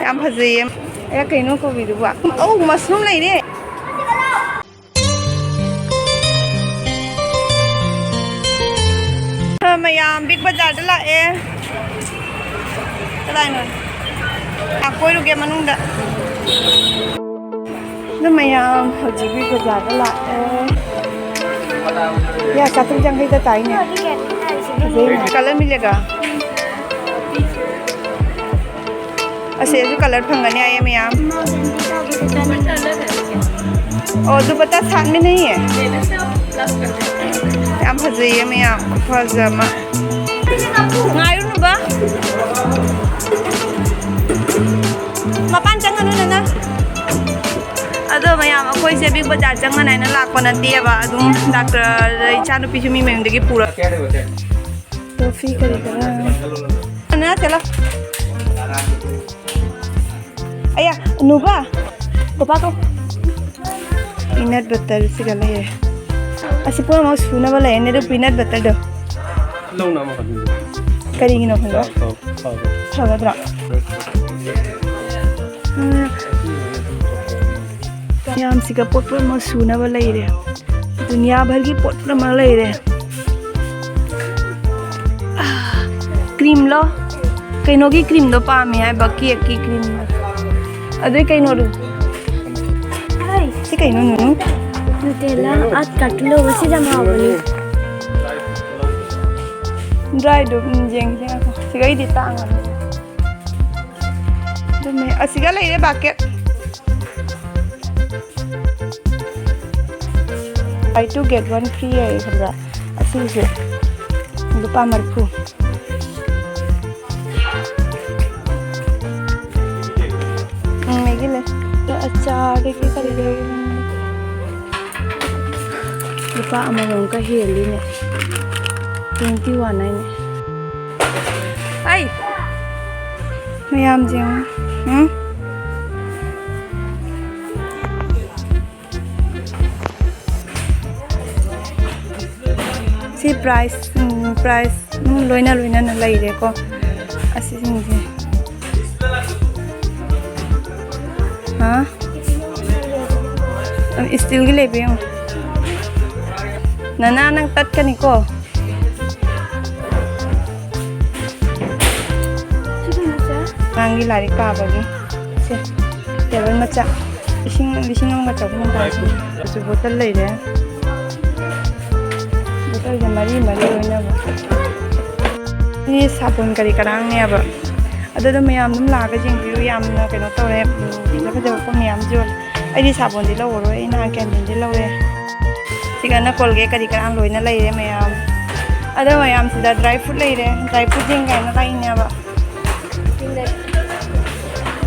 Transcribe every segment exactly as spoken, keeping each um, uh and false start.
ꯌꯥꯝ ꯐꯖꯩꯌꯦ꯫ ꯑꯦ, ꯀꯩꯅꯣ ꯀꯣꯕꯤꯗꯨꯕꯨ? ꯑꯧ, ꯃꯁꯔꯨꯝ ꯂꯩꯔꯦ꯫ ꯃꯌꯥꯝ ꯕꯤꯛ ꯕꯖꯥꯔꯗ ꯂꯥꯛꯑꯦ꯫ ꯀꯗꯥꯏꯅꯣ? ꯉꯥꯏꯍꯥꯛ ꯀꯣꯏꯔꯨꯒꯦ ꯃꯅꯨꯡꯗ꯫ ꯑꯗꯨ ꯃꯌꯥꯝ ꯍꯧꯖꯤꯛ ꯕꯤꯛ ꯕꯖꯥꯔꯗ ꯂꯥꯛꯑꯦ꯫ ꯌꯥ, ꯆꯥꯇ꯭ꯔꯨꯛ ꯌꯥꯡꯈꯩꯗ ꯇꯥꯏꯅꯦ꯫ ꯐꯖꯩꯅꯦ꯫ ꯀꯂꯔ ꯃꯤꯂꯦꯒ꯫ ꯑꯁꯤꯗꯁꯨ ꯀꯂꯔ ꯐꯪꯒꯅꯤ ꯍꯥꯏꯌꯦ ꯃꯌꯥꯝ꯫ ꯑꯣ, ꯗꯨꯄꯠꯇꯥ ꯁꯥꯠ ꯃꯤ ꯅꯍꯤ ꯍꯦ꯫ ꯌꯥꯝ ꯐꯖꯩꯌꯦ ꯃꯌꯥꯝ, ꯈꯨꯐꯖ ꯑꯃ꯫ ꯉꯥꯏꯔꯨꯅꯨꯕ꯫ ꯃꯄꯥꯟ ꯆꯪꯒꯅꯨ, ꯅꯅ꯫ ꯑꯗꯣ ꯃꯌꯥꯝ, ꯑꯩꯈꯣꯏꯁꯦ ꯕꯤꯛ ꯕꯖꯥꯔ ꯆꯪꯒꯅꯤ ꯍꯥꯏꯅ ꯂꯥꯛꯄ ꯅꯠꯇꯦꯕ, ꯑꯗꯨꯝ ꯗꯥꯛꯇꯔ, ꯏꯆꯥꯅꯨꯄꯤꯁꯨ ꯃꯤ ꯃꯌꯨꯝꯗꯒꯤ ꯄꯨꯔ꯫ ꯇꯣꯐꯤ ꯀꯔꯤ ꯀꯔꯥ꯫ ꯅꯅ ꯆꯠꯂꯣ꯫ ꯑꯌꯥ, ꯅꯨꯕ, ꯄꯄꯥ ꯀꯧ꯫ ꯄꯤꯅꯠ ꯕꯠꯇꯔꯁꯤꯒ ꯂꯩꯔꯦ꯫ ꯑꯁꯤ ꯄꯨꯝꯅꯃꯛ ꯁꯨꯅꯕ ꯂꯩꯔꯅꯤ, ꯑꯗꯨ ꯄꯤꯅꯠ ꯕꯠꯇꯔꯗꯣ꯫ ꯂꯧꯅ ꯑꯃꯈꯛ ꯄꯤꯕꯤꯌꯨ꯫ ꯀꯔꯤꯒꯤꯅꯣ ꯈꯪꯗꯦ꯫ ꯆꯥ ꯐꯕ, ꯐꯕ꯫ ꯐꯒꯗ꯭ꯔꯥ? ꯎꯝ꯫ ꯃꯌꯥꯝꯁꯤꯒ ꯄꯣꯠ ꯄꯨꯝꯅꯃꯛ ꯁꯨꯅꯕ ꯂꯩꯔꯦ꯫ ꯗꯨꯅꯤꯌꯥ ꯚꯔꯒꯤ ꯄꯣꯠ ꯄꯨꯝꯅꯃꯛ ꯂꯩꯔꯦ꯫ ꯑꯥ, ꯀ꯭ꯔꯤꯝꯂꯣ? ꯀꯩꯅꯣꯒꯤ ꯀ꯭ꯔꯤꯝꯗꯣ ꯄꯥꯝꯃꯦ ꯍꯥꯏꯕ, ꯀꯦꯛꯀꯤ ꯀ꯭ꯔꯤꯝꯗꯣ꯫ ꯑꯗꯨꯏ ꯀꯩꯅꯣꯗꯣ? ꯍꯥꯏ꯫ ꯁꯤ ꯀꯩꯅꯣ, ꯅꯨꯅꯨ? ꯅꯨꯇꯦꯂꯥ ꯑꯥꯔꯠ ꯀꯥꯔꯇꯨꯟ ꯂꯧꯕ ꯁꯤꯗ ꯌꯥꯝ ꯍꯥꯎꯕꯅꯤ꯫ ꯗ꯭ꯔꯥꯏꯗꯣ, ꯎꯝ, ꯌꯦꯡꯒꯦ ꯉꯥꯏꯈꯣ꯫ ꯁꯤꯒꯩꯗꯤ ꯇꯥꯡꯉꯅꯤ꯫ ꯑꯗꯨꯅꯦ, ꯑꯁꯤꯒ ꯂꯩꯔꯦ bucket. Buy two get one free ꯍꯥꯏꯌꯦ, ꯈꯪꯕ꯭ꯔꯥ? ꯑꯁꯤꯁꯦ ꯂꯨꯄꯥ ꯃꯔꯤꯐꯨ꯫ ꯎꯝ, ꯃꯦꯒꯤ ꯂꯩ꯫ ꯑꯆꯥꯔꯗꯒꯤ ꯀꯔꯤ ꯂꯩ? ꯂꯨꯄꯥ ꯑꯃꯃꯝꯒ ꯍꯦꯜꯂꯤꯅꯦ꯫ Twenty one ꯍꯥꯏꯅꯦ꯫ ꯑꯩ! ꯃꯌꯥꯝꯁꯦ ꯌꯦꯡꯉꯣ꯫ ꯎꯝ? ꯁꯤ ꯄ꯭ꯔꯥꯏꯁ, ꯎꯝ, ꯄ꯭ꯔꯥꯏꯁ ꯑꯗꯨꯝ ꯂꯣꯏꯅ ꯂꯣꯏꯅꯅ ꯂꯩꯔꯦꯀꯣ꯫ ꯑꯁꯤꯁꯤꯡꯁꯦ꯫ ꯍꯥ? ꯏꯁꯇꯤꯜꯒꯤ ꯂꯩꯕ ꯌꯦꯡꯉꯣ꯫ ꯅꯅꯥ, ꯅꯪ ꯇꯠꯀꯅꯤꯀꯣ꯫ ꯁꯤ ꯀꯩꯅꯣꯁꯦ? ꯑꯉꯥꯡꯒꯤ ꯂꯥꯏꯔꯤꯛ ꯄꯥꯕꯒꯤ꯫ ꯁꯦ, ꯇꯦꯕꯜ ꯃꯆꯥ꯫ ꯂꯤꯁꯤꯡ, ꯂꯤꯁꯤꯡ ꯑꯃꯒ ꯆꯍꯨꯝ ꯇꯥꯔꯦ꯫ ꯑꯗꯨꯁꯨ ꯕꯣꯇꯜ ꯂꯩꯔꯦ꯫ ꯕꯣꯇꯜꯁꯦ ꯃꯔꯤ ꯃꯔꯤ ꯂꯣꯏꯅꯕ꯫ ꯁꯤ ꯁꯥꯄꯣꯟ ꯀꯔꯤ ꯀꯔꯥꯡꯅꯦꯕ꯫ ꯑꯗꯨꯗ ꯃꯌꯥꯝ ꯑꯗꯨꯝ ꯂꯥꯛꯑꯒ ꯌꯦꯡꯕꯤꯌꯨ꯫ ꯌꯥꯝꯅ ꯀꯩꯅꯣ ꯇꯧꯔꯦ꯫ ꯎꯝ, ꯐꯖ ꯐꯖꯕ ꯄꯣꯠ ꯃꯌꯥꯝꯁꯨ ꯌꯣꯜꯂꯦ꯫ ꯑꯩꯗꯤ ꯁꯥꯄꯣꯟꯗꯤ ꯂꯧꯔꯔꯣꯏ꯫ ꯑꯩ ꯅꯍꯥꯟ ꯀꯦꯟꯗꯤꯟꯗꯤ ꯂꯧꯔꯦ꯫ ꯁꯤꯒꯅ ꯀꯣꯜꯒꯦꯠ ꯀꯔꯤ ꯀꯔꯥꯡ ꯂꯣꯏꯅ ꯂꯩꯔꯦ ꯃꯌꯥꯝ꯫ ꯑꯗꯣ ꯃꯌꯥꯝꯁꯤꯗ ꯗ꯭ꯔꯥꯏ ꯐ꯭ꯔꯨꯠ ꯂꯩꯔꯦ꯫ ꯗ꯭ꯔꯥꯏ ꯐ꯭ꯔꯨꯠ ꯌꯦꯡꯒꯦ ꯍꯥꯏꯅ ꯂꯥꯛꯏꯅꯦꯕ꯫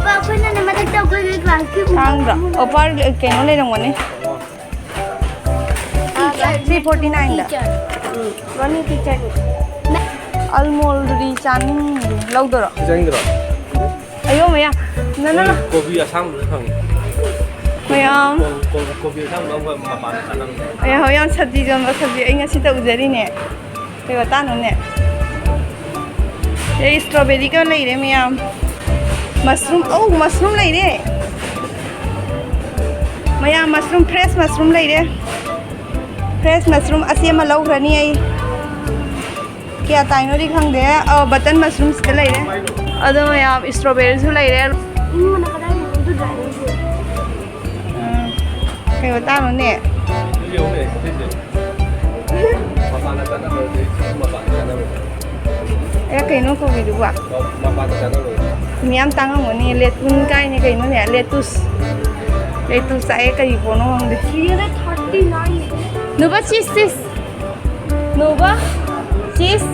ꯄꯥ, ꯑꯩꯈꯣꯏꯅꯅꯦ ꯃꯊꯛꯇ ꯑꯩꯈꯣꯏꯒꯤ ꯀ꯭ꯂꯥꯁꯀꯤ ꯈꯪꯕ꯭ꯔꯣ? ꯑꯣꯐꯔ ꯀꯩꯅꯣ ꯂꯩꯔꯝꯒꯅꯤ꯫ ꯊ꯭ꯔꯤ ꯐꯣꯔꯇꯤ ꯅꯥꯏꯟꯗ꯫ ꯎꯝ, ꯃꯅꯤ ꯇꯤꯆꯔꯅꯤ꯫ ꯑꯜꯃꯣꯜꯗꯨꯗꯤ ꯆꯥꯅꯤꯡꯗꯦ꯫ ꯂꯧꯗꯣꯏꯔꯣ? ꯆꯥꯅꯤꯡꯗ꯭ꯔꯣ? ꯑꯌꯣ ꯃꯌꯥ꯫ ꯅ, ꯅ, ꯅ꯫ ꯀꯣꯕꯤ ꯑꯁꯥꯡꯕꯁꯨ ꯐꯪꯉꯤ꯫ ꯃꯌꯥꯝ꯫ ꯀꯣ-, ꯀꯣ-, ꯀꯣꯕꯤ ꯑꯁꯥꯡꯕ ꯑꯃ ꯃꯄꯥꯟꯗ ꯆꯥꯅꯕꯅꯦ꯫ ꯑꯌꯥ, ꯍꯣꯏ, ꯌꯥꯝ ꯁꯕꯖꯤ ꯌꯣꯟꯕ ꯁꯕꯖꯤ ꯑꯩ ꯉꯁꯤꯇ ꯎꯖꯔꯤꯅꯦ꯫ ꯀꯩ ꯋꯥꯇꯥꯅꯣꯅꯦ? ꯑꯦ, ꯏꯁꯇ꯭ꯔꯣꯕꯦꯔꯤꯒ ꯂꯩꯔꯦ ꯃꯌꯥꯝ꯫ ꯃꯁꯔꯨꯝ, ꯑꯧ, ꯃꯁꯔꯨꯝ ꯂꯩꯔꯦ꯫ ꯃꯌꯥꯝ, ꯃꯁꯔꯨꯝ, ꯐ꯭ꯔꯦꯁ ꯃꯁꯔꯨꯝ ꯂꯩꯔꯦ꯫ ꯐ꯭ꯔꯦꯁ ꯃꯁꯔꯨꯝ ꯑꯁꯤ ꯑꯃ ꯂꯧꯈ꯭ꯔꯅꯤ ꯑꯩ꯫ ꯀꯌꯥ ꯇꯥꯏꯅꯣꯗꯤ ꯈꯪꯗꯦ꯫ ꯑꯧ, ꯕꯇꯟ ꯃꯁꯔꯨꯝꯁꯤꯗ ꯂꯩꯔꯦ꯫ ꯑꯗꯣ ꯃꯌꯥꯝ, ꯏꯁꯇ꯭ꯔꯣꯕꯦꯔꯤꯁꯨ ꯂꯩꯔꯦ꯫ ꯏꯪꯕꯅ ꯀꯗꯥꯏꯗꯅꯣ ꯑꯗꯨ ꯗ꯭ꯔꯥꯏꯚꯔꯁꯦ꯫ ꯎꯝ, ꯀꯩ ꯋꯥꯇꯥꯅꯣꯅꯦ? ꯁꯤꯁꯦ ꯌꯦꯡꯉꯨꯅꯦ, ꯁꯤꯁꯦ꯫ ꯃꯄꯥꯟꯗ ꯆꯠꯅꯕ, ꯁꯤ ꯃꯄꯥꯟꯗ ꯆꯠꯅꯕ꯫ ꯑꯦ, ꯀꯩꯅꯣ ꯀꯣꯕꯤꯗꯨꯕꯣ? ꯃꯄꯥꯟꯗ ꯆꯠꯅꯕ꯫ ꯃꯌꯥꯝ ꯇꯥꯡꯉꯝꯒꯅꯤ꯫ ꯂꯦꯇꯨꯟ ꯀꯥꯏꯅꯤ ꯀꯩꯅꯣꯅꯦ? ꯂꯦꯇꯨꯁ꯫ ꯂꯦꯇꯨꯁ ꯆꯥꯏꯌꯦ, ꯀꯔꯤ ꯄꯣꯠꯅꯣ ꯈꯪꯗꯦ꯫ ꯁꯤꯗ ꯊꯥꯔꯇꯤ ꯅꯥꯏꯟ꯫ ꯅꯨꯕ, ꯆꯤꯁ, ꯆꯤꯁ꯫ ꯅꯨꯕ, ꯆꯤꯁ꯫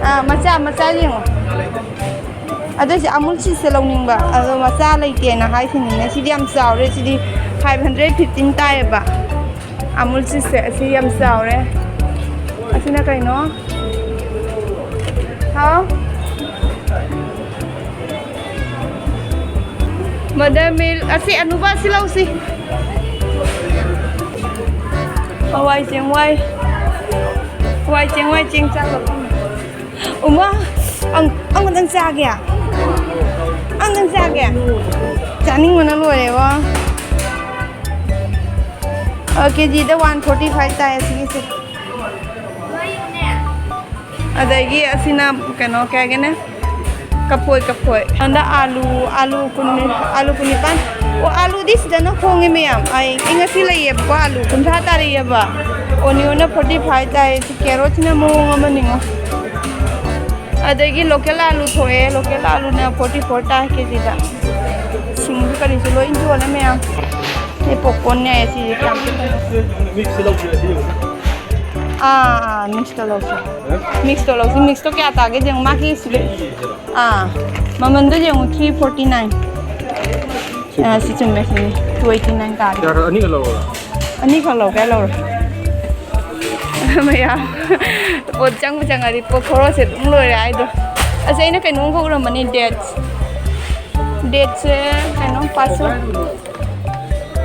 ꯑꯥ, ꯃꯆꯥ, ꯃꯆꯥ ꯌꯦꯡꯉꯣ꯫ ꯑꯗꯨꯏꯁꯦ ꯑꯃꯨꯜ ꯆꯤꯁꯁꯦ ꯂꯧꯅꯤꯡꯕ, ꯑꯗꯣ ꯃꯆꯥ ꯂꯩꯇꯦꯅ ꯍꯥꯏꯈꯤꯅꯤꯅꯦ꯫ ꯁꯤꯗꯤ ꯌꯥꯝ ꯆꯥꯎꯔꯦ, ꯁꯤꯗꯤ ꯐꯥꯏꯚ ꯍꯟꯗ꯭ꯔꯦꯠ ꯐꯤꯐꯇꯤꯟ ꯇꯥꯏꯌꯦꯕ꯫ ꯑꯃꯨꯜ ꯆꯤꯁꯁꯦ ꯑꯁꯤ ꯌꯥꯝ ꯆꯥꯎꯔꯦ꯫ ꯑꯁꯤꯅ ꯀꯩꯅꯣ? ꯍꯥꯎ? Mother milk. ꯑꯁꯤ ꯑꯅꯨꯕ, ꯑꯁꯤ ꯂꯧꯁꯤ꯫ ꯍꯋꯥꯏ ꯆꯦꯡꯋꯥꯏ꯫ ꯍꯋꯥꯏ ꯆꯦꯡꯋꯥꯏ, ꯆꯦꯡ ꯆꯥꯛ ꯂꯧꯐꯝ꯫ ꯎꯃꯥ, ꯑꯪ-, ꯑꯪ ꯑꯃꯇꯪ ꯆꯥꯒꯦ꯫ ꯅꯪ ꯆꯥꯒꯦ? ꯆꯥꯅꯤꯡꯕꯅ ꯂꯣꯏꯔꯦꯕꯣ꯫ ꯑ, ꯀꯦꯖꯤꯗ ꯋꯥꯟ ꯐꯣꯔꯇꯤ ꯐꯥꯏꯚ ꯇꯥꯏ ꯑꯁꯤꯒꯤꯁꯦ꯫ ꯑꯗꯒꯤ ꯑꯁꯤꯅ ꯀꯩꯅꯣ ꯀꯩ ꯍꯥꯏꯒꯦꯅꯦ, ꯀꯐꯣꯏ, ꯀꯐꯣꯏ꯫ ꯍꯟꯗꯛ ꯑꯥꯂꯨ, ꯑꯥꯂꯨ ꯀꯨꯟ, ꯑꯥꯂꯨ ꯀꯨꯟꯅꯤꯄꯥꯟ꯫ ꯑꯣ, ꯑꯥꯂꯨꯗꯤ ꯁꯤꯗꯅ ꯍꯣꯡꯉꯦ ꯃꯌꯥꯝ꯫ ꯑꯩ, ꯑꯩ ꯉꯁꯤ ꯂꯩꯌꯦꯕꯀꯣ, ꯑꯥꯂꯨ ꯀꯨꯟꯊ꯭ꯔꯥ ꯇꯥꯔꯛꯑꯦꯕ꯫ ꯑꯣꯅꯤꯌꯣꯟꯅ ꯐꯣꯔꯇꯤ ꯐꯥꯏꯚ ꯇꯥꯏ꯫ ꯁꯤ ꯀꯦꯔꯣꯠꯁꯤꯅ ꯃꯑꯣꯡ ꯑꯃꯅꯤꯉꯣ꯫ ꯑꯗꯒꯤ ꯂꯣꯀꯦꯜ ꯑꯥꯂꯨ ꯊꯣꯛꯑꯦ꯫ ꯂꯣꯀꯦꯜ ꯑꯥꯂꯨꯅ ꯐꯣꯔꯇꯤ ꯐꯣꯔ ꯇꯥꯏ ꯀꯦꯖꯤꯗ꯫ ꯁꯤꯡꯁꯨ ꯀꯔꯤꯁꯨ ꯂꯣꯏ ꯌꯣꯜꯂꯦ ꯃꯌꯥꯝ꯫ ꯁꯤ ꯄꯣꯞꯀꯣꯔꯟꯅꯦ ꯁꯤꯁꯦ ꯀꯌꯥꯝ ꯄꯤꯛꯄꯅꯣ? ꯃꯤꯛꯁꯇ ꯂꯧꯁꯤꯔ ꯁꯤ ꯌꯦꯡꯉꯨꯅꯦ꯫ ꯑꯥ, ꯑꯥ, ꯃꯤꯛꯁꯇ ꯂꯧꯁꯤ꯫ ꯍꯥ? ꯃꯤꯛꯁꯇꯣ ꯂꯧꯁꯤ꯫ ꯃꯤꯛꯁꯇꯣ ꯀꯌꯥ ꯇꯥꯒꯦ ꯌꯦꯡꯉꯨ꯫ ꯃꯥꯒꯤ ꯁꯤꯗ, ꯑꯥ, ꯃꯃꯟꯗꯣ ꯌꯦꯡꯉꯨ, ꯊ꯭ꯔꯤ ꯐꯣꯔꯇꯤ ꯅꯥꯏꯟ꯫ ꯑꯥ, ꯁꯤ ꯆꯨꯝꯃꯦ, ꯁꯤꯅꯤ꯫ ꯇꯨ ꯑꯩꯠꯇꯤ ꯅꯥꯏꯟ ꯇꯥꯔꯦ꯫ ꯌꯥꯔꯦ, ꯑꯅꯤꯒ ꯂꯧꯔꯣ꯫ ꯑꯅꯤꯈꯛ ꯂꯧꯒꯦ ꯂꯧꯔꯣ꯫ ꯃꯌꯥꯝ ꯄꯣꯠ ꯆꯪꯕ ꯆꯪꯉꯗꯤ ꯄꯣꯠ ꯈꯣꯔꯣꯁꯦ ꯑꯗꯨꯝ ꯂꯣꯏꯔꯦ ꯍꯥꯏꯗꯣ꯫ ꯑꯁ, ꯑꯩꯅ ꯀꯩꯅꯣꯝꯈꯛ ꯎꯔꯝꯕꯅꯤ, ꯗꯦꯠꯁ꯫ ꯗꯦꯠꯁꯦ ꯀꯩꯅꯣ, ꯄꯥꯁꯣ,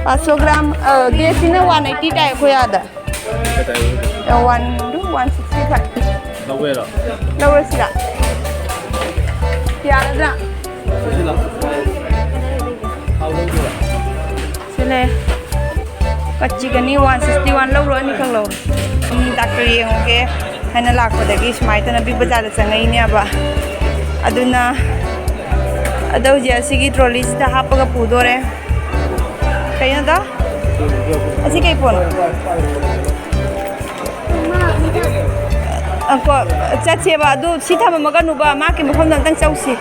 ꯄꯥꯁꯣ ꯒ꯭ꯔꯥꯝ, ꯑ, ꯗꯦꯠꯁꯤꯅ ꯋꯥꯟ ꯑꯩꯠꯇꯤ ꯇꯥꯏ ꯑꯩꯈꯣꯏ ꯑꯥꯗ꯫ ꯀꯩ ꯇꯥꯏ? ꯑ, ꯋꯥꯟ, ꯋꯥꯟ ꯁꯤꯛꯁꯇꯤ ꯐꯥꯏꯚ꯫ ꯂꯧꯒꯦꯔꯣ? ꯂꯧꯔꯁꯤꯔꯥ? ꯌꯥꯔꯗ꯭ꯔꯥ? ꯁꯤ ꯂꯥꯎ꯫ ꯊꯥꯎ ꯂꯧꯒꯦꯔꯣ? ꯁꯤꯅꯦ꯫ ꯀꯠꯆꯤꯒꯅꯤ ꯋꯥꯟ ꯁꯤꯛꯁꯇꯤ ꯋꯥꯟ ꯂꯧꯔꯣ, ꯑꯅꯤꯈꯛ ꯂꯧꯔꯣ꯫ ꯎꯝ, ꯗꯥꯛꯇꯔ ꯌꯦꯡꯉꯨꯒꯦ ꯍꯥꯏꯅ ꯂꯥꯛꯄꯗꯒꯤ ꯁꯨꯃꯥꯏꯅ ꯇꯧꯅ ꯕꯤꯛ ꯕꯖꯥꯔꯗ ꯆꯪꯉꯛꯏꯅꯦꯕ꯫ ꯑꯗꯨꯅ, ꯑꯗꯣ ꯍꯧꯖꯤꯛ ꯑꯁꯤꯒꯤ ꯇ꯭ꯔꯣꯂꯤꯁꯤꯗ ꯍꯥꯞꯄꯒ ꯄꯨꯗꯣꯔꯦ꯫ ꯀꯩꯅꯣꯗ? ꯑꯁꯤ ꯀꯩ ꯄꯣꯠꯅꯣ? ꯑ, ꯀꯣ, ꯆꯠꯁꯦꯕ, ꯑꯗꯨ ꯁꯤ ꯊꯝꯃꯝꯃꯒꯅꯨꯕ, ꯃꯥꯒꯤ ꯃꯐꯝꯗ ꯑꯝꯇꯪ ꯆꯧꯁꯤ꯫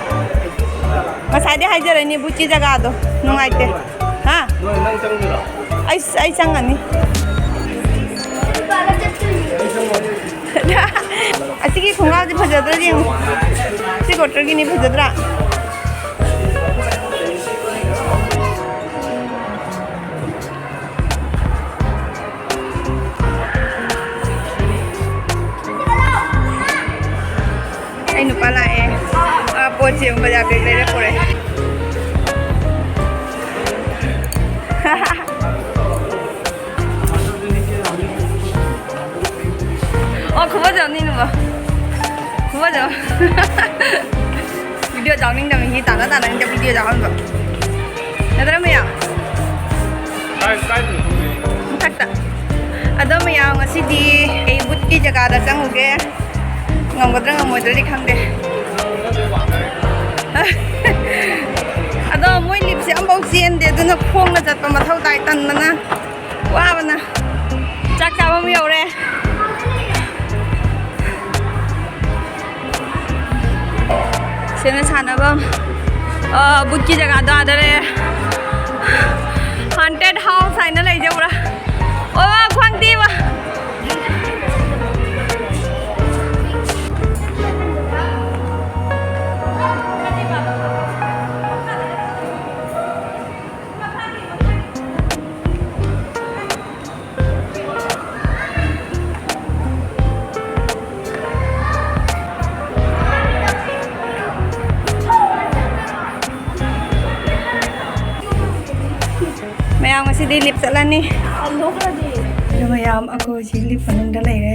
ꯉꯁꯥꯏꯗꯩ ꯍꯥꯏꯖꯔꯛꯏꯅꯦ, ꯕꯨꯆꯤ ꯖꯒꯥꯗꯣ ꯅꯨꯡꯉꯥꯏꯇꯦ꯫ ꯍꯥ? ꯅꯣꯏ, ꯅꯪ ꯆꯪꯗꯣꯏꯔꯣ? ꯑꯩ, ꯑꯩ ꯆꯪꯉꯅꯤ꯫ ꯑꯁꯤꯒꯤ ꯈꯣꯡꯒ꯭ꯔꯥꯎꯁꯦ ꯐꯖꯗ꯭ꯔꯥ ꯌꯦꯡꯉꯨ꯫ ꯁꯤ ꯀꯣꯇꯔꯒꯤꯅꯤ, ꯐꯖꯗ꯭ꯔꯥ? ꯑꯩ ꯅꯨꯄꯥ ꯂꯥꯛꯑꯦ꯫ ꯑ, ꯄꯣꯠꯁꯦ ꯑꯃꯨꯛ ꯕꯖꯥꯔ ꯕꯦꯒ ꯂꯩꯔ ꯄꯨꯔꯛꯑꯦ꯫ ꯑꯣ, ꯈꯨꯕꯖꯥꯎꯅꯤ ꯅꯨꯄꯥ꯫ ꯈꯨꯕꯖꯥꯎ꯫ ꯚꯤꯗꯤꯑꯣ ꯌꯥꯎꯅꯤꯡꯗꯕ ꯃꯤ ꯇꯥꯅ ꯇꯥꯅ ꯍꯦꯛꯇ ꯚꯤꯗꯤꯑꯣ ꯌꯥꯎꯍꯟꯕ꯫ ꯅꯠꯇ꯭ꯔꯥ ꯃꯌꯥꯝ? ꯃꯊꯛꯇ꯫ ꯑꯗꯣ ꯃꯌꯥꯝ, ꯉꯁꯤꯗꯤ ꯑꯩ ꯕꯨꯠꯀꯤ ꯖꯒꯥꯗ ꯆꯪꯉꯨꯒꯦ꯫ ꯉꯝꯒꯗ꯭ꯔꯥ ꯉꯝꯃꯣꯏꯗ꯭ꯔꯗꯤ ꯈꯪꯗꯦ꯫ ꯑꯗꯣ ꯃꯣꯏ ꯂꯤꯞꯁꯦ ꯑꯝꯐꯥꯎ ꯆꯦꯟꯗꯦ, ꯑꯗꯨꯅ ꯈꯣꯡꯅ ꯆꯠꯄ ꯃꯊꯧ ꯇꯥꯏ, ꯇꯟꯕꯅ, ꯋꯥꯕꯅ꯫ ꯆꯥꯛ ꯆꯥꯐꯝ ꯌꯧꯔꯦ꯫ ꯁꯤꯅ ꯁꯥꯟꯅꯐꯝ, ꯑ, ꯕꯨꯠꯀꯤ ꯖꯒꯥꯗꯣ ꯑꯥꯗ ꯂꯩꯔꯦ꯫ Haunted house ꯍꯥꯏꯅ ꯂꯩꯖꯧꯔꯥ? ꯑꯣ, ꯈ꯭ꯋꯥꯡꯇꯤꯕ꯫ ꯃꯌꯥꯝ, ꯉꯁꯤꯗꯤ ꯂꯤꯞ ꯆꯠꯂꯅꯤ꯫ ꯑꯗꯣ ꯃꯌꯥꯝ, ꯑꯩꯈꯣꯏ ꯍꯧꯖꯤꯛ ꯂꯤꯞ ꯃꯅꯨꯡꯗ ꯂꯩꯔꯦ꯫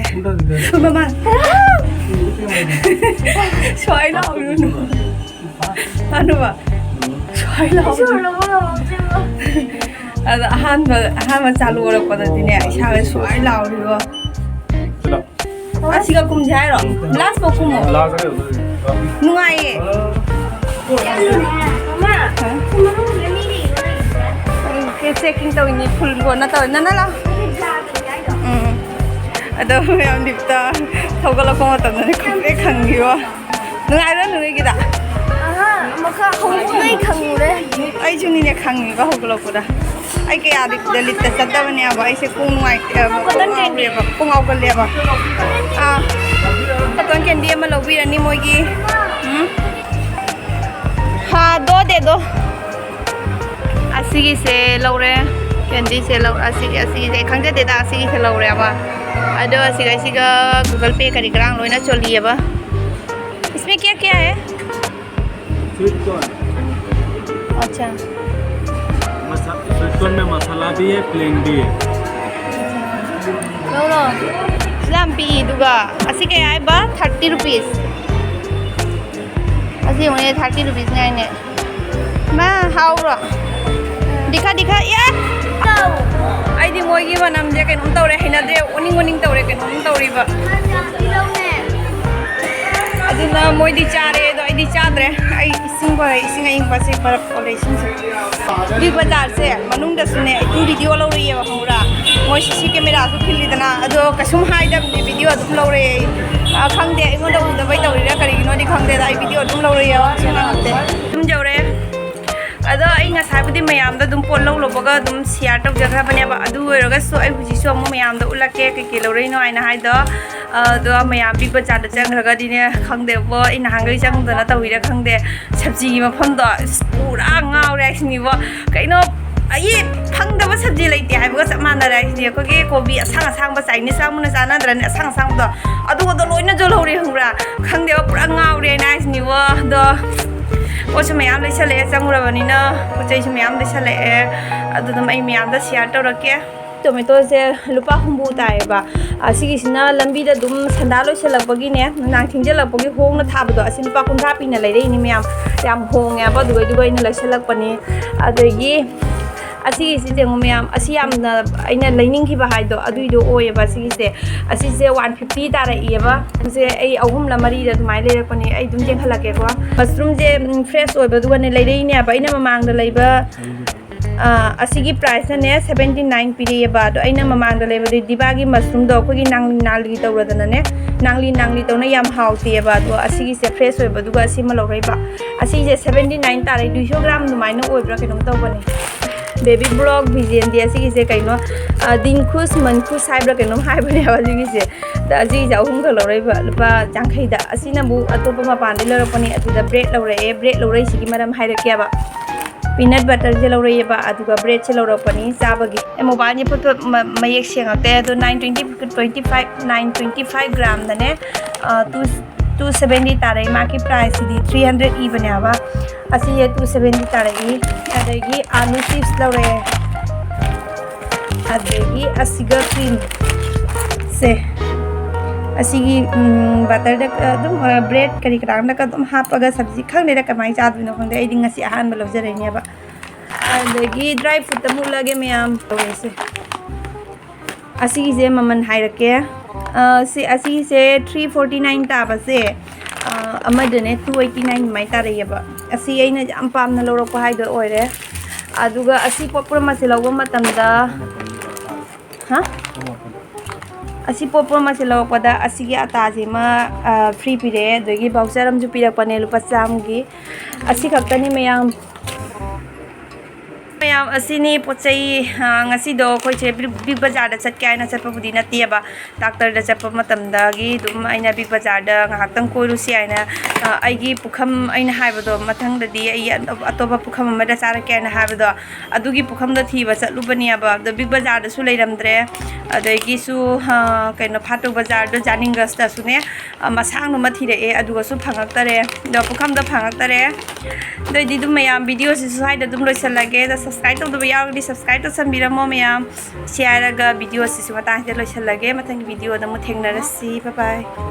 ꯃꯃꯥ꯫ ꯁ꯭ꯋꯥꯏ ꯂꯥꯎꯔꯨꯅꯨ꯫ ꯑꯅꯨꯕ꯫ ꯁ꯭ꯋꯥꯏ ꯂꯥꯎꯔꯨꯅꯨ꯫ ꯑꯗ ꯑꯍꯥꯟꯕ, ꯑꯍꯥꯟꯕ ꯆꯥꯂꯨ ꯑꯣꯜꯂꯛꯄꯗꯗꯤꯅꯦ, ꯏꯁꯥꯒ ꯁ꯭ꯋꯥꯏ ꯂꯥꯎꯔꯤꯕꯣ꯫ ꯑꯁꯤꯒ ꯀꯨꯝꯁꯦ ꯍꯥꯏꯔꯣ? ꯂꯥꯁ ꯐꯥꯎ ꯀꯨꯝꯃꯣ꯫ ꯂꯥꯁ ꯍꯥꯏꯔꯣ? ꯅꯨꯡꯉꯥꯏꯌꯦ꯫ ꯃꯃꯥ, ꯍꯥ? ꯃꯅꯨꯡꯗ ꯃꯤ ꯂꯩꯕ꯭ꯔꯣ? ꯆꯦꯀꯤꯡ ꯇꯧꯔꯤꯅꯤ, ꯐꯨꯜ ꯀꯣꯟꯅ ꯇꯧꯔꯤ꯫ ꯅꯅꯥ ꯂꯥꯎ꯫ ꯎꯝ꯫ ꯑꯗꯣ ꯃꯌꯥꯝ ꯂꯤꯞꯇ ꯊꯧꯒꯠꯂꯛꯄ ꯃꯇꯝꯗꯗꯤ ꯈꯪꯄ꯭ꯔꯦꯛ ꯈꯪꯈꯤꯕ꯫ ꯅꯨꯡꯉꯥꯏꯕ꯭ꯔꯥ ꯅꯣꯏꯒꯤꯗ? ꯑꯍꯥ, ꯃꯈꯥ ꯍꯧꯕꯗꯩ ꯈꯪꯉꯨꯔꯦ꯫ ꯑꯩꯁꯨꯅꯤꯅꯦ ꯈꯪꯉꯤꯕ ꯍꯧꯒꯠꯂꯛꯄꯗ꯫ ꯑꯩ ꯀꯌꯥ ꯂꯤꯞꯇ, ꯂꯤꯞꯇ ꯆꯠꯇꯕꯅꯦꯕ꯫ ꯑꯩꯁꯦ ꯀꯣꯛ ꯅꯨꯡꯉꯥꯏꯇꯦꯕ, ꯀꯣꯛ ꯀꯣꯇꯟ ꯀꯦꯟꯗꯤ꯫ ꯉꯥꯎꯔꯦꯕ, ꯀꯣꯛ ꯉꯥꯎꯒꯜꯂꯦꯕ꯫ ꯑꯥ, ꯀꯣꯇꯟ ꯀꯦꯟꯗꯤ ꯑꯃ ꯂꯧꯕꯤꯔꯅꯤ ꯃꯣꯏꯒꯤ꯫ ꯎꯝ? ꯍꯥ, ꯗꯣ ꯗꯦ ꯗꯣ꯫ ꯑꯁꯤꯒꯤꯁꯦ ꯂꯧꯔꯦ꯫ ꯀꯦꯟꯗꯤꯁꯦ ꯂꯧ-, ꯑꯁꯤ, ꯑꯁꯤꯒꯤꯁꯦ ꯑꯩ ꯈꯪꯖꯗꯦꯗ, ꯑꯁꯤꯒꯤꯁꯦ ꯂꯧꯔꯦ ꯑꯃ꯫ ꯑꯗꯣ ꯑꯁꯤꯒ, ꯑꯁꯤꯒ Google Pay ꯀꯔꯤ ꯀꯔꯥꯡ ꯂꯣꯏꯅ ꯆꯣꯜꯂꯤꯑꯕ꯫ इसमें क्या क्या है? Sweet corn. अच्छा। मसा-, स्वीट कॉर्न में मसाला भी है, प्लेन भी है। ꯂꯧꯔꯣ꯫ ꯁꯤꯗ ꯌꯥꯝ ꯄꯤꯛꯏ, ꯑꯗꯨꯒ ꯑꯁꯤ ꯀꯌꯥ ꯍꯥꯏꯕ? Thirty rupees꯫ ꯁꯤ ꯌꯦꯡꯉꯨꯅꯦ, ꯊꯥꯔꯇꯤ ꯔꯨꯄꯤꯁꯅꯦ ꯍꯥꯏꯅꯦ꯫ ꯃꯥ ꯍꯥꯎꯕ꯭ꯔꯣ? ꯗꯤꯈꯥ ꯗꯤꯈꯥ, ꯑꯦ! ꯑꯩꯗꯤ ꯃꯣꯏꯒꯤ ꯃꯅꯝꯁꯦ ꯀꯩꯅꯣꯝ ꯇꯧꯔꯦ, ꯍꯩꯅꯗ꯭ꯔꯦ, ꯑꯣꯅꯤꯡ ꯑꯣꯅꯤꯡ ꯇꯧꯔꯦ, ꯀꯩꯅꯣꯝ ꯇꯧꯔꯤꯕ꯫ ꯑꯗꯨꯅ ꯃꯣꯏꯗꯤ ꯆꯥꯔꯦ, ꯑꯗꯣ ꯑꯩꯗꯤ ꯆꯥꯗ꯭ꯔꯦ꯫ ꯑꯩ ꯏꯁꯤꯡ ꯄꯨꯔꯛꯑꯦ, ꯏꯁꯤꯡ ꯑꯌꯤꯡꯕꯁꯦ ꯕꯔꯞ ꯑꯣꯜꯂꯦ ꯏꯁꯤꯡꯁꯦ꯫ ꯕꯤꯛ ꯕꯖꯥꯔꯁꯦ ꯃꯅꯨꯡꯗꯁꯨꯅꯦ ꯑꯗꯨꯝ ꯚꯤꯗꯤꯑꯣ ꯂꯧꯔꯤꯑꯕ, ꯈꯪꯕ꯭ꯔꯥ? ꯃꯣꯏ ꯁꯤ ꯁꯤ ꯀꯦꯃꯦꯔꯥꯁꯨ ꯈꯤꯜꯂꯤꯗꯅ, ꯑꯗꯣ ꯀꯩꯁꯨꯝ ꯍꯥꯏꯗꯕꯅꯦ, ꯚꯤꯗꯤꯑꯣ ꯑꯗꯨꯝ ꯂꯧꯔꯦ ꯑꯩ꯫ ꯑ, ꯈꯪꯗꯦ, ꯑꯩꯉꯣꯟꯗ ꯎꯗꯕꯩ ꯇꯧꯔꯤꯔꯥ ꯀꯔꯤꯒꯤꯅꯣꯗꯤ ꯈꯪꯗꯦꯗ, ꯑꯩ ꯚꯤꯗꯤꯑꯣ ꯑꯗꯨꯝ ꯂꯧꯔꯤꯑꯕ, ꯁꯨꯝ ꯉꯥꯡꯉꯛꯇꯦ꯫ ꯌꯨꯝ ꯌꯧꯔꯦ꯫ ꯑꯗꯣ ꯑꯩ ꯉꯁꯥꯏꯕꯨꯗꯤ ꯃꯌꯥꯝꯗ ꯑꯗꯨꯝ ꯄꯣꯠ ꯂꯧ ꯂꯧꯕꯒ ꯑꯗꯨꯝ ꯁꯤꯌꯥꯔ ꯇꯧꯖꯈ꯭ꯔꯕꯅꯦꯕ, ꯑꯗꯨ ꯑꯣꯏꯔꯒꯁꯨ ꯑꯩ ꯍꯧꯖꯤꯛꯁꯨ ꯑꯃꯨꯛ ꯃꯌꯥꯝꯗ ꯎꯠꯂꯛꯀꯦ ꯀꯩꯀꯩ ꯂꯧꯔꯛꯏꯅꯣ ꯍꯥꯏꯅ ꯍꯥꯏꯗꯣ꯫ ꯑꯗꯣ ꯃꯌꯥꯝ ꯕꯤꯛ ꯕꯖꯥꯔꯗ ꯆꯪꯈ꯭ꯔꯒꯗꯤꯅꯦ, ꯈꯪꯗꯦꯕꯣ, ꯑꯩ ꯅꯍꯥꯟꯈꯩ ꯆꯪꯗꯅ ꯇꯧꯔꯤꯔꯥ ꯈꯪꯗꯦ, ꯁꯞꯖꯤꯒꯤ ꯃꯐꯝꯗꯣ ꯑꯁ ꯄꯨꯔꯥ ꯉꯥꯎꯔꯦ ꯍꯥꯏꯁꯤꯅꯤꯕꯣ꯫ ꯀꯩꯅꯣ, ꯑꯩ ꯐꯪꯗꯕ ꯁꯞꯖꯤ ꯂꯩꯇꯦ ꯍꯥꯏꯕꯒ ꯆꯞ ꯃꯥꯟꯅꯔꯦ ꯍꯥꯏꯁꯤꯅꯤ꯫ ꯑꯩꯈꯣꯏꯒꯤ ꯀꯣꯕꯤ ꯑꯁꯥꯡ ꯑꯁꯥꯡꯕ ꯆꯥꯏꯅꯤꯁ ꯀꯥꯡꯕꯨꯅ ꯆꯥꯅꯗ꯭ꯔꯅꯦ, ꯑꯁꯥꯡ ꯑꯁꯥꯡꯕꯗꯣ, ꯑꯗꯨꯒꯗꯣ ꯂꯣꯏꯅ ꯌꯣꯜꯍꯧꯔꯦ ꯈꯪꯕ꯭ꯔꯥ? ꯈꯪꯗꯦꯕ, ꯄꯨꯔꯥ ꯉꯥꯎꯔꯦ ꯍꯥꯏꯅ ꯍꯥꯏꯁꯤꯅꯤꯕꯣ꯫ ꯑꯗꯣ ꯄꯣꯠꯁꯨ ꯃꯌꯥꯝ ꯂꯩꯁꯜꯂꯛꯑꯦ, ꯆꯪꯉꯨꯔꯕꯅꯤꯅ ꯄꯣꯠ ꯆꯩꯁꯨ ꯃꯌꯥꯝ ꯂꯩꯁꯜꯂꯛꯑꯦ꯫ ꯑꯗꯨ ꯑꯗꯨꯝ ꯑꯩ ꯃꯌꯥꯝꯗ ꯁꯤꯌꯥꯔ ꯇꯧꯔꯛꯀꯦ꯫ ꯇꯣꯃꯦꯇꯣꯁꯦ ꯂꯨꯄꯥ ꯍꯨꯝꯐꯨ ꯇꯥꯏꯌꯦꯕ꯫ ꯑꯁꯤꯒꯤꯁꯤꯅ ꯂꯝꯕꯤꯗ ꯑꯗꯨꯝ ꯁꯟꯗꯥ ꯂꯣꯏꯁꯤꯜꯂꯛꯄꯒꯤꯅꯦ, ꯅꯨꯡꯗꯥꯡ ꯊꯦꯡꯖꯤꯜꯂꯛꯄꯒꯤ ꯍꯣꯡꯅ ꯊꯥꯕꯗꯣ, ꯑꯁꯤ ꯂꯨꯄꯥ ꯀꯨꯟꯊ꯭ꯔꯥ ꯄꯤꯅ ꯂꯩꯔꯛꯏꯅꯤ ꯃꯌꯥꯝ꯫ ꯌꯥꯝ ꯍꯣꯡꯉꯦꯕ, ꯑꯗꯨꯒ ꯑꯗꯨꯒ ꯑꯩꯅ ꯂꯩꯁꯜꯂꯛꯄꯅꯤ꯫ ꯑꯗꯒꯤ ꯑꯁꯤꯒꯤꯁꯤ ꯌꯦꯡꯉꯨ ꯃꯌꯥꯝ, ꯑꯁꯤ ꯌꯥꯝꯅ ꯑꯩꯅ ꯂꯩꯅꯤꯡꯈꯤꯕ ꯍꯥꯏꯗꯣ ꯑꯗꯨꯏꯗꯣ ꯑꯣꯏꯌꯦꯕ꯫ ꯑꯁꯤꯒꯤꯁꯦ, ꯑꯁꯤꯁꯦ ꯋꯥꯟ ꯐꯤꯐꯇꯤ ꯇꯥꯔꯛꯏꯌꯦꯕ꯫ ꯁꯦ ꯑꯩ ꯑꯍꯨꯝꯂ ꯃꯔꯤꯔ ꯑꯗꯨꯃꯥꯏꯅ ꯂꯩꯔꯛꯄꯅꯦ꯫ ꯑꯩ ꯑꯗꯨꯝ ꯌꯦꯡꯍꯜꯂꯛꯀꯦꯀꯣ꯫ ꯃꯁꯔꯨꯝꯁꯦ, ꯎꯝ, ꯐ꯭ꯔꯦꯁ ꯑꯣꯏꯕꯗꯨꯒꯅꯦ ꯂꯩꯔꯛꯏꯅꯦꯕ꯫ ꯑꯩꯅ ꯃꯃꯥꯡꯗ ꯂꯩꯕ, ꯑ, ꯑꯁꯤꯒꯤ ꯄ꯭ꯔꯥꯏꯁꯅꯅꯦ ꯁꯚꯦꯟꯇꯤ ꯅꯥꯏꯟ ꯄꯤꯔꯛꯑꯦꯕ꯫ ꯑꯗꯣ ꯑꯩꯅ ꯃꯃꯥꯡꯗ ꯂꯩꯕꯗꯤ ꯗꯤꯕꯥꯒꯤ ꯃꯁꯔꯨꯝꯗꯣ, ꯑꯩꯈꯣꯏꯒꯤ ꯅꯥꯡꯂꯤ ꯅꯥꯡꯂꯤ ꯇꯧꯔꯗꯅꯅꯦ, ꯅꯥꯡꯂꯤ ꯅꯥꯡꯂꯤ ꯇꯧꯅ ꯌꯥꯝ ꯍꯥꯎꯇꯦꯕ꯫ ꯑꯗꯣ ꯑꯁꯤꯒꯤꯁꯦ ꯐ꯭ꯔꯦꯁ ꯑꯣꯏꯕꯗꯨꯒ ꯑꯁꯤꯃ ꯂꯧꯔꯛꯏꯕ꯫ ꯑꯁꯤꯁꯦ ꯁꯚꯦꯟꯇꯤ ꯅꯥꯏꯟ ꯇꯥꯔꯦ, ꯗꯨꯏꯁꯣ ꯒ꯭ꯔꯥꯝ ꯑꯗꯨꯃꯥꯏꯅ ꯑꯣꯏꯕ꯭ꯔꯥ ꯀꯩꯅꯣꯝ ꯇꯧꯕꯅꯦ꯫ ꯕꯦꯕꯤ ꯕ꯭ꯂꯣꯛ ꯚꯤꯖꯦꯟꯗꯤ ꯑꯁꯤꯒꯤꯁꯦ ꯀꯩꯅꯣ, ꯑ, ꯗꯤꯟꯈꯨꯁ ꯃꯟꯈꯨꯁ ꯍꯥꯏꯕ꯭ꯔꯥ ꯀꯩꯅꯣꯝ ꯍꯥꯏꯕꯅꯦꯕ ꯑꯁꯤꯒꯤꯁꯦ꯫ ꯑꯗ ꯑꯁꯤꯒꯤꯁꯦ ꯑꯍꯨꯝꯈꯛ ꯂꯧꯔꯛꯏꯕ ꯂꯨꯄꯥ ꯌꯥꯡꯈꯩꯗ꯫ ꯑꯁꯤꯅ ꯑꯃꯨꯛ ꯑꯇꯣꯞꯄ ꯃꯄꯥꯟꯗꯩ ꯂꯧꯔꯛꯄꯅꯦ꯫ ꯑꯗꯨꯗ ꯕ꯭ꯔꯦꯗ ꯂꯧꯔꯛꯑꯦ꯫ ꯕ꯭ꯔꯦꯗ ꯂꯧꯔꯛꯏꯁꯤꯒꯤ ꯃꯔꯝ ꯍꯥꯏꯔꯛꯀꯦꯕ꯫ ꯄꯤꯅꯠ ꯕꯇꯔꯁꯦ ꯂꯧꯔꯛꯑꯦꯕ, ꯑꯗꯨꯒ ꯕ꯭ꯔꯦꯗꯁꯦ ꯂꯧꯔꯛꯄꯅꯤ ꯆꯥꯕꯒꯤ꯫ ꯑꯦ, ꯃꯣꯕꯥꯏꯜꯁꯦ ꯐꯨꯠ ꯐꯨꯠ ꯃ-, ꯃꯌꯦꯛ ꯁꯦꯡꯉꯛꯇꯦ꯫ ꯑꯗꯣ nine twenty, twenty five, nine twenty five ꯒ꯭ꯔꯥꯝꯗꯅꯦ, ꯑ, ꯇꯨ, ꯇꯨ ꯁꯚꯦꯟꯇꯤ ꯇꯥꯔꯛꯏ꯫ ꯃꯥꯒꯤ ꯄ꯭ꯔꯥꯏꯁꯁꯤꯗꯤ ꯊ꯭ꯔꯤ ꯍꯟꯗ꯭ꯔꯦꯗ ꯏꯕꯅꯦꯕ꯫ ꯑꯁꯤꯁꯦ ꯇꯨ ꯁꯚꯦꯟꯇꯤ ꯇꯥꯔꯛꯏ꯫ ꯑꯗꯒꯤ ꯑꯥꯂꯨ ꯆꯤꯞꯁ ꯂꯧꯔꯛꯑꯦ꯫ ꯑꯗꯒꯤ ꯑꯁꯤꯒ ꯀ꯭ꯔꯤꯝꯁꯦ, ꯑꯁꯤꯒꯤ ꯕꯇꯔꯗ ꯑꯗꯨꯝ, ꯕ꯭ꯔꯦꯗ ꯀꯔꯤ ꯀꯔꯥꯡꯗꯒ ꯑꯗꯨꯝ ꯍꯥꯞꯄꯒ ꯁꯕꯖꯤ, ꯈꯪꯗꯦꯗ ꯀꯃꯥꯏꯅ ꯆꯥꯗꯣꯏꯅꯣ ꯈꯪꯗꯦ꯫ ꯑꯩꯗꯤ ꯉꯁꯤ ꯑꯍꯥꯟꯕ ꯂꯧꯖꯔꯛꯏꯅꯦꯕ꯫ ꯑꯗꯒꯤ ꯗ꯭ꯔꯥꯏ ꯐ꯭ꯔꯨꯠꯇ ꯃꯨꯠꯂꯒꯦ ꯃꯌꯥꯝ ꯇꯧꯔꯤꯁꯦ꯫ ꯑꯁꯤꯒꯤꯁꯦ ꯃꯃꯜ ꯍꯥꯏꯔꯛꯀꯦ꯫ ꯑ, ꯁꯤ, ꯑꯁꯤꯒꯤꯁꯦ ꯊ꯭ꯔꯤ ꯐꯣꯔꯇꯤ ꯅꯥꯏꯟ ꯇꯥꯕꯁꯦ, ꯑ, ꯑꯃꯗꯅꯦ ꯇꯨ ꯑꯩꯠꯇꯤ ꯅꯥꯏꯟ ꯑꯗꯨꯃꯥꯏꯅ ꯇꯥꯔꯛꯑꯦꯕ꯫ ꯑꯁꯤ ꯑꯩꯅ ꯌꯥꯝ ꯄꯥꯝꯅ ꯂꯧꯔꯛꯄ ꯍꯥꯏꯗꯣ ꯑꯣꯏꯔꯦ꯫ ꯑꯗꯨꯒ ꯑꯁꯤ ꯄꯣꯠ ꯄꯨꯝꯅꯃꯛꯁꯦ ꯂꯧꯕ ꯃꯇꯝꯗ, ꯍꯥ? ꯑꯁꯤ ꯄꯣꯠ ꯄꯨꯝꯅꯃꯛꯁꯦ ꯂꯧꯔꯛꯄꯗ ꯑꯁꯤꯒꯤ ꯑꯇꯥꯁꯤꯃ, ꯑ, ꯐ꯭ꯔꯤ ꯄꯤꯔꯛꯑꯦ, ꯑꯗꯒꯤ ꯚꯥꯎꯆꯔ ꯑꯃꯁꯨ ꯄꯤꯔꯛꯄꯅꯦ ꯂꯨꯄꯥ ꯆꯥꯝꯃꯒꯤ꯫ ꯑꯁꯤ ꯈꯛꯇꯅꯤ ꯃꯌꯥꯝ꯫ ꯃꯌꯥꯝ, ꯑꯁꯤꯅꯤ ꯄꯣꯠ ꯆꯩ꯫ ꯑ, ꯉꯁꯤꯗꯣ ꯑꯩꯈꯣꯏꯁꯦ ꯕꯤꯛ, ꯕꯤꯛ ꯕꯖꯥꯔꯗ ꯆꯠꯀꯦ ꯍꯥꯏꯅ ꯆꯠꯄꯕꯨꯗꯤ ꯅꯠꯇꯦꯕ꯫ ꯗꯥꯛꯇꯔꯗ ꯆꯠꯄ ꯃꯇꯝꯗꯒꯤ ꯑꯗꯨꯝ ꯑꯩꯅ ꯕꯤꯛ ꯕꯖꯥꯔꯗ ꯉꯥꯏꯍꯥꯛꯇꯪ ꯀꯣꯏꯔꯨꯁꯤ ꯍꯥꯏꯅ, ꯑ, ꯑꯩꯒꯤ ꯄꯨꯈꯝ ꯑꯩꯅ ꯍꯥꯏꯕꯗꯣ, ꯃꯊꯪꯗꯗꯤ ꯑꯩ ꯑꯇꯣꯞ-, ꯑꯇꯣꯞꯄ ꯄꯨꯈꯝ ꯑꯃꯗ ꯆꯥꯔꯛꯀꯦ ꯍꯥꯏꯅ ꯍꯥꯏꯕꯗꯣ, ꯑꯗꯨꯒꯤ ꯄꯨꯈꯝꯗꯣ ꯊꯤꯕ ꯆꯠꯂꯨꯕꯅꯦꯕ꯫ ꯑꯗꯣ ꯕꯤꯛ ꯕꯖꯥꯔꯗꯁꯨ ꯂꯩꯔꯝꯗ꯭ꯔꯦ꯫ ꯑꯗꯒꯤꯁꯨ, ꯑ, ꯀꯩꯅꯣ, ꯐꯥꯇꯧ ꯕꯖꯥꯔꯗꯣ, ꯖꯥꯅꯤꯡꯒꯁꯇꯁꯨꯅꯦ, ꯑ, ꯃꯁꯥꯡꯗꯨꯃ ꯊꯤꯔꯛꯑꯦ, ꯑꯗꯨꯒꯁꯨ ꯐꯪꯉꯛꯇꯔꯦ꯫ ꯑꯗꯣ ꯄꯨꯈꯝꯗꯣ ꯐꯪꯉꯛꯇꯔꯦ꯫ ꯑꯗꯨꯑꯣꯏꯗꯤ ꯑꯗꯨꯝ ꯃꯌꯥꯝ, ꯚꯤꯗꯤꯑꯣꯁꯤꯁꯨ ꯁ꯭ꯋꯥꯏꯗ ꯑꯗꯨꯝ ꯂꯣꯏꯁꯤꯜꯂꯒꯦ꯫ ꯑꯗꯣ ꯁꯕꯁꯀ꯭ꯔꯥꯏꯕ ꯇꯧꯗꯕ ꯌꯥꯎꯔꯒꯗꯤ ꯁꯕꯁꯀ꯭ꯔꯥꯏꯕ ꯇꯧꯁꯟꯕꯤꯔꯝꯃꯣ ꯃꯌꯥꯝ꯫ ꯁꯤ ꯍꯥꯏꯔꯒ ꯚꯤꯗꯤꯑꯣꯁꯤꯁꯨ ꯃꯇꯥꯡꯁꯤꯗ ꯂꯣꯏꯁꯤꯜꯂꯒꯦ꯫ ꯃꯊꯪꯒꯤ ꯚꯤꯗꯤꯑꯣꯗ ꯑꯃꯨꯛ ꯊꯦꯡꯅꯔꯁꯤ꯫ ꯕꯥꯏ ꯕꯥꯏ꯫